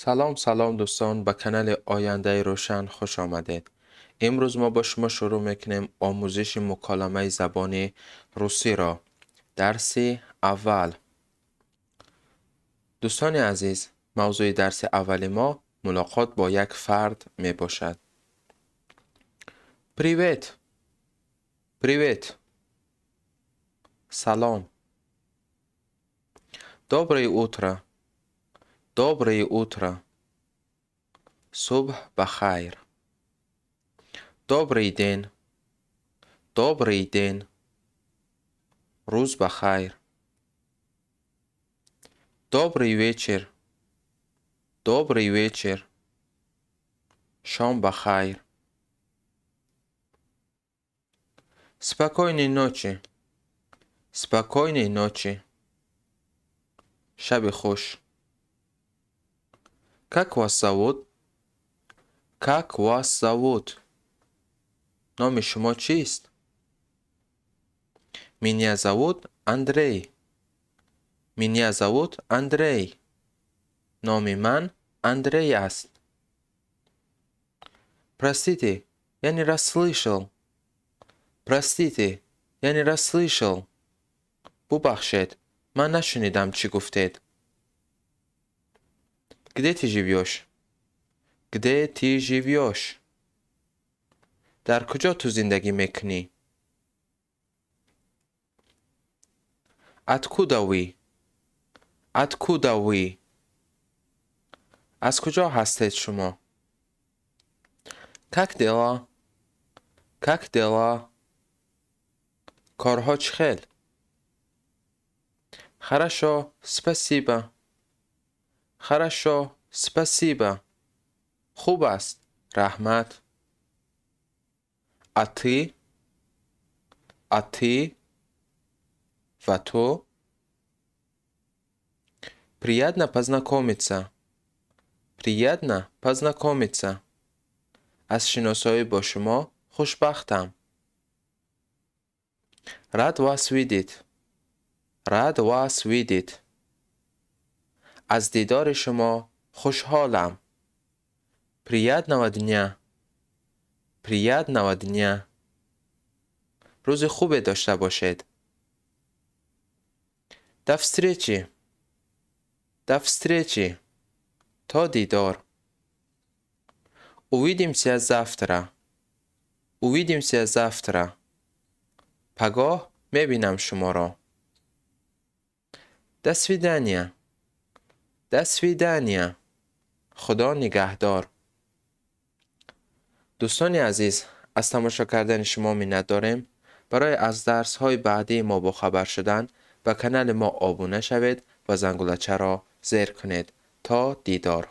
Салом, салом, дӯстон, ба канали Ояндаи Рӯшан хуш омадед. Имрӯз мо бо шумо шурӯъ мекунем омӯзиши муколамаи забони русиро. Дарси аввал. Дӯстони азиз, мавзӯи дарси аввали мо мулоқот бо як фард мебошад. Привет! Привет! Салом. Доброе утро! Доброе утро! Субҳ ба хайр. Добрый день! Добрый день! Рӯз ба хайр. Добрый вечер! Добрый вечер! Шом ба хайр. Спокойной ночи! Спокойной ночи! Шаби хуш. Как вас зовут? Как вас зовут? Номи шумо чист? Меня зовут Андрей. Меня зовут Андрей. Номи ман Андрей аст. Простите, я не расслышал. Простите, я не расслышал. Бубахшед, ман нашунидам, чӣ гуфтед. Где ты живёшь? Где ты живёшь? Дар куҷо ту зиндагӣ мекунӣ? Откуда вы? Откуда вы? Аз куҷо ҳастед шумо? Как дела? Как дела? Корҳо чӣ хел? Хорошо, спасибо. Хорошо, спасибо. Хуб аст, раҳмат. А ты? А ты? Ва ту? Приятно познакомиться. Приятно познакомиться. Аз шиносоӣ бо шумо хушбахтам. Рад вас видеть. Рад вас видеть. Аз дидори шумо хушҳолам. Приятного дня! Приятного дня! Рӯзи хубе дошта бошед. До встречи! До встречи! То дидор. Увидимся завтра. Увидимся завтра. Пагоҳ мебинам шуморо. До свидания. До свидания. Худо нигаҳдор. Дӯстони азиз, аз тамошо кардани шумо миннат дорем. Барои аз дарсҳои баъдии мо бохабар шудан ба канали мо обуна шавед ва зангулачаро зер кунед. То дидор.